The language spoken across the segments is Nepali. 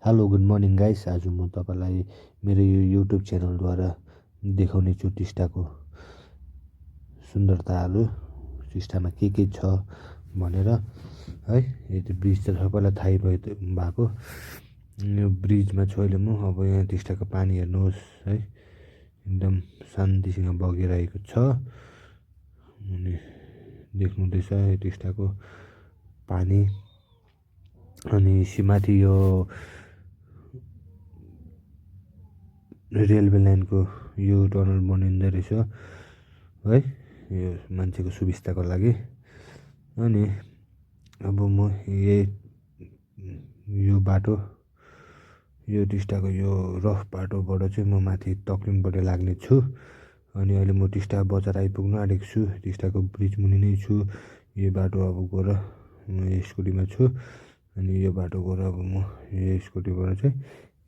Hello good morning guys. आज म तपाईँलाई मेरो यो युट्युब च्यानलद्वारा देखाउने छु टिस्टाको सुन्दरताहरू, टिस्टामा के छ भनेर है। यो ब्रिज त सबैलाई थाहै भएको। यो ब्रिजमा छु अहिले म। अब यहाँ टिस्टाको पानी हेर्नुहोस् है, एकदम शान्तिसँग बगिरहेको छ। अनि देख्नुहुँदैछ यो टिस्टाको पानी। अनि माथि यो रेलवे लाइनको यो टनल बनिँदै रहेछ है, यो मान्छेको सुविस्ताको लागि। अनि अब म यो बाटो, यो टिस्टाको यो रफ बाटोबाट चाहिँ म माथि तक्लिङबाट लाग्ने छु। अनि अहिले म टिस्टा बजार आइपुग्न आँटेको छु। टिस्टाको ब्रिज मुनि नै छु। यो बाटो अब गएर म स्कुटीमा छु। अनि यो बाटो गएर अब म यो स्कुटीबाट चाहिँ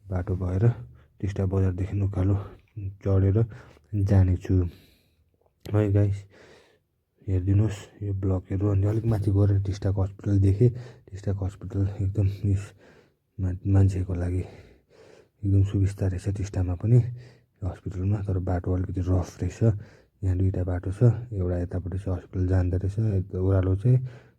बाटो भएर टिस्टा बजारदेखि उकालो चढेर जानेछु है गाइस। हेरिदिनुहोस् यो ब्लकहरू। अनि अलिक माथि गएर टिस्टाको हस्पिटल देखेँ। टिस्टाको हस्पिटल एकदम मान्छेको लागि एकदम सुविस्ता रहेछ टिस्टामा पनि हस्पिटलमा। तर बाटो अलिकति रफ रहेछ। यहाँ दुईवटा बाटो छ, एउटा यतापट्टि चाहिँ हस्पिटल जाँदो रहेछ, ओह्रालो चाहिँ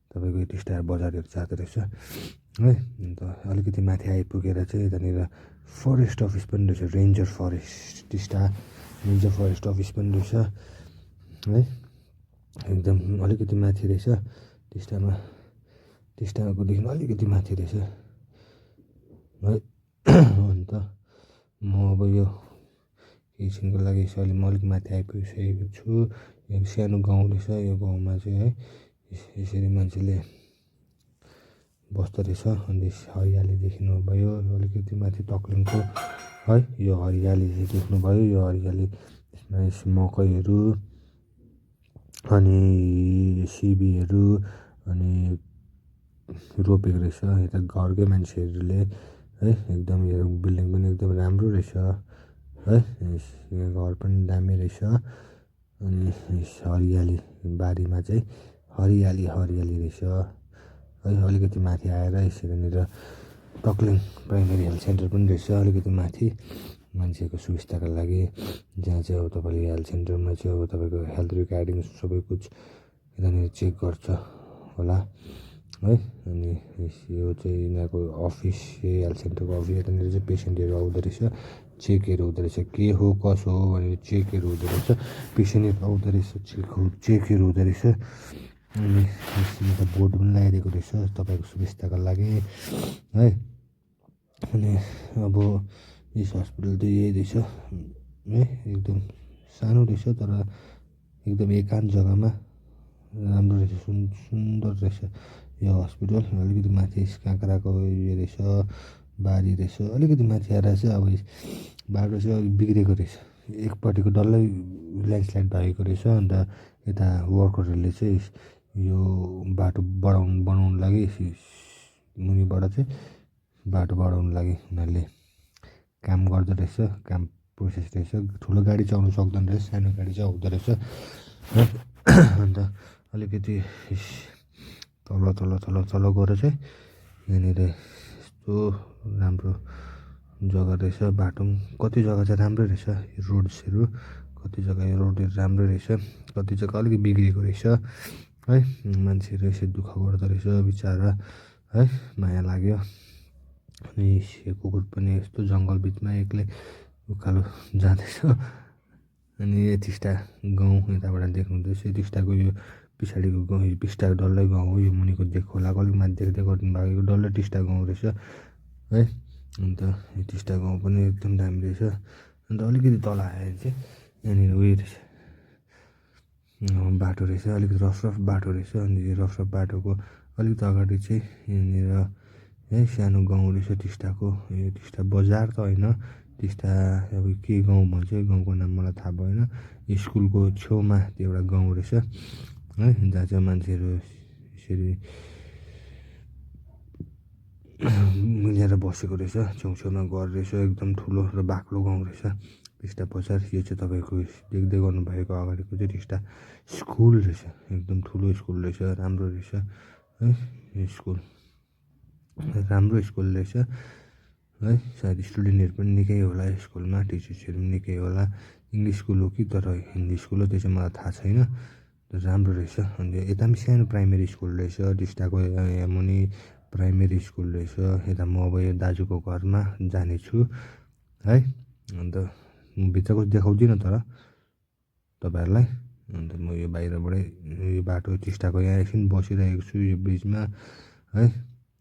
तपाईँको टिस्टा बजारहरू जाँदो रहेछ है। अन्त अलिकति माथि आइपुगेर चाहिँ यतानिर फरेस्ट अफिस पनि रहेछ, ranger forest, Teesta ranger forest office पनि रहेछ है। एकदम अलिकति माथि रहेछ टिस्टामा, टिस्टाकोदेखि अलिकति माथि रहेछ है। अन्त म अब यो एकछिनको लागि अहिले म अलिक माथि आइपुगिसकेको छु। यो सानो गाउँ रहेछ। यो गाउँमा चाहिँ है यसरी मान्छेले बस्दो रहेछ। अनि हरियाली देख्नुभयो अलिकति माथि तक्लिङको है। यो हरियाली चाहिँ देख्नुभयो, यो हरियाली यसमा मकैहरू अनि सिमीहरू अनि रोपेको रहेछ यता घरकै मान्छेहरूले है। एकदम यो बिल्डिङ पनि एकदम राम्रो रहेछ है। यहाँ घर पनि दामी रहेछ। अनि हरियाली बारीमा चाहिँ हरियाली हरियाली रहेछ है। अलिकति माथि आएर यसरीनिर तक्लिङ प्राइमेरी हेल्थ सेन्टर पनि रहेछ अलिकति माथि मान्छेको सुविस्ताको लागि। जहाँ चाहिँ अब तपाईँले हेल्थ सेन्टरमा चाहिँ अब तपाईँको हेल्थ रिगार्डिङ सबै कुछ यतानिर चेक गर्छ होला है। अनि यो चाहिँ यिनीहरूको अफिस, हेल्थ सेन्टरको अफिस। यतानिर चाहिँ पेसेन्टहरू आउँदो रहेछ, चेकहरू हुँदो रहेछ, के हो कसो हो भनेर चेकहरू हुँदो रहेछ। पेसेन्टहरू आउँदो रहेछ, चेकहरू हुँदो रहेछ। अनि यता बोर्ड पनि लगाइदिएको रहेछ तपाईँको सुविस्ताको लागि है। अनि अब यस हस्पिटल चाहिँ यही रहेछ है। एकदम सानो रहेछ तर एकदम एकान्त जग्गामा राम्रो रहेछ, सुन्दर रहेछ यो हस्पिटल। अलिकति माथि काँक्राको उयो रहेछ, बारी रहेछ। अलिकति माथि आएर चाहिँ अब बाटो चाहिँ अलिक बिग्रेको रहेछ, एकपट्टिको डल्लै ल्यान्डस्लाइड भएको रहेछ। अन्त यता वर्करहरूले चाहिँ यो बाटो बनाउनु लागि मुनिबाट चाहिँ बाटो बढाउनु लागि उनीहरूले काम गर्दो रहेछ, काम प्रोसेस रहेछ। ठुलो गाडी चाहिँ आउनु सक्दैन रहेछ, सानो गाडी चाहिँ आउँदो रहेछ। अन्त अलिकति तल तल तल तल गएर चाहिँ यहाँनिर यस्तो राम्रो जग्गा रहेछ। बाटो पनि कति जग्गा चाहिँ राम्रै रहेछ, रोड्सहरू कति जग्गा यो रोडहरू राम्रै रहेछ, कति जग्गा अलिकति बिग्रिएको रहेछ है। मान्छेहरू यसरी दुःख गर्दो रहेछ बिचरा है, माया लाग्यो। अनि यो कुकुर पनि यस्तो जङ्गल बिचमा एक्लै उकालो जाँदैछ। अनि यो टिस्टा गाउँ यताबाट देख्नुहुँदैछ। टिस्टाको यो पछाडिको गाउँ, यो टिस्टाको डल्लै गाउँ हो। यो मुनिको खोलाको अलिक माथि देख्दै गरिदिनु भएको डल्लै टिस्टा गाउँ रहेछ है। अन्त यो टिस्टा गाउँ पनि एकदम दामी रहेछ। अन्त अलिकति तल आयो चाहिँ यहाँनिर उयो रहेछ, बाटो रहेछ, अलिकति रफ रफ बाटो रहेछ। अनि यो रफ रफ बाटोको अलिकति अगाडि चाहिँ यहाँनिर है सानो गाउँ रहेछ टिस्टाको। यो टिस्टा बजार त होइन, टिस्टा अब के गाउँ भन्छ, गाउँको नाम मलाई थाहा भएन। स्कुलको छेउमा त्यो एउटा गाउँ रहेछ है, जहाँ चाहिँ मान्छेहरू यसरी मिलेर बसेको रहेछ। छेउछेउमा घर रहेछ, एकदम ठुलो र बाक्लो गाउँ रहेछ टिस्टा बजार। यो चाहिँ तपाईँको देख्दै गर्नुभएको अगाडिको चाहिँ टिस्टा स्कुल रहेछ, एकदम ठुलो स्कुल रहेछ, राम्रो रहेछ है। यो स्कुल राम्रो स्कुल रहेछ। है सायद स्टुडेन्टहरू पनि निकै होला स्कुलमा टिचर्सहरू पनि निकै होला इङ्ग्लिस स्कुल हो कि तर हिन्दी स्कुल हो त्यो चाहिँ मलाई थाहा छैन राम्रो रहेछ अन्त यता पनि सानो प्राइमेरी स्कुल रहेछ टिस्टाको यहाँ मुनि प्राइमेरी स्कुल रहेछ यता म अब यो दाजुको घरमा जानेछु है अन्त भित्रको देखाउँदिनँ तर तपाईँहरूलाई अन्त म यो बाहिरबाटै यो बाटो टिस्टाको यहाँ एकछिन बसिरहेको छु यो ब्रिजमा है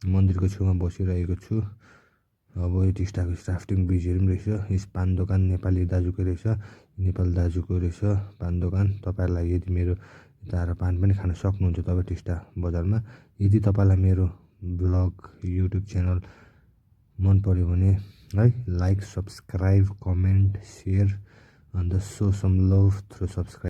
मन्दिरको छेउमा बसिरहेको छु अब यो टिस्टाको राफ्टिङ ब्रिजहरू पनि रहेछ यस पान दोकान नेपाली दाजुकै रहेछ नेपाली दाजुको रहेछ पान दोकान तपाईँहरूलाई यदि मेरो यता आएर पान पनि खान सक्नुहुन्छ तपाईँ टिस्टा बजारमा यदि तपाईँलाई मेरो ब्लग युट्युब च्यानल मन पऱ्यो भने है like subscribe comment share and show some love through subscribe